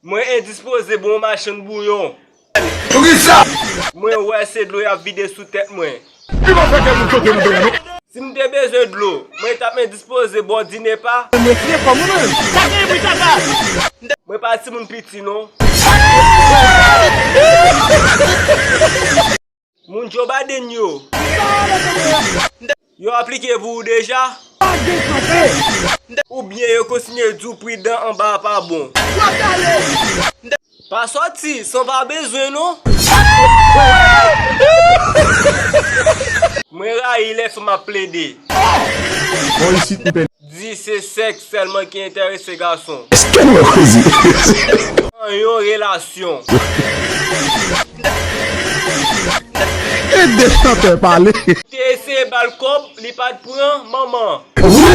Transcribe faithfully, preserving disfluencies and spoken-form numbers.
Mwen endispoze bon machann bouyon. Poukisa? Mwen wè se dlo y ap vide sou tèt mwen. Ki mwen fè kè moun choke m vre non? Si m te bezwen dlo, mwen t ap endispoze bò Dinepa. Mwen fye kò mwen menm. Sa gen bri tata. Mwen pa timoun piti non. Moun Joe Biden yo. Yo aplike pou ou deja? Oubyen yo kontinye di w pridan anba a pa bon? Pa sòti san pa bezwen non. Mwen rayi lè fanm ap plede. Bon, isit m pè. Di se sèks sèlman ki enterese gason. Èske nou wè koze? Nan yon relasyon. Ede chantè pale. Te eseye ba l kòb, li pa t pran, manman. Wi.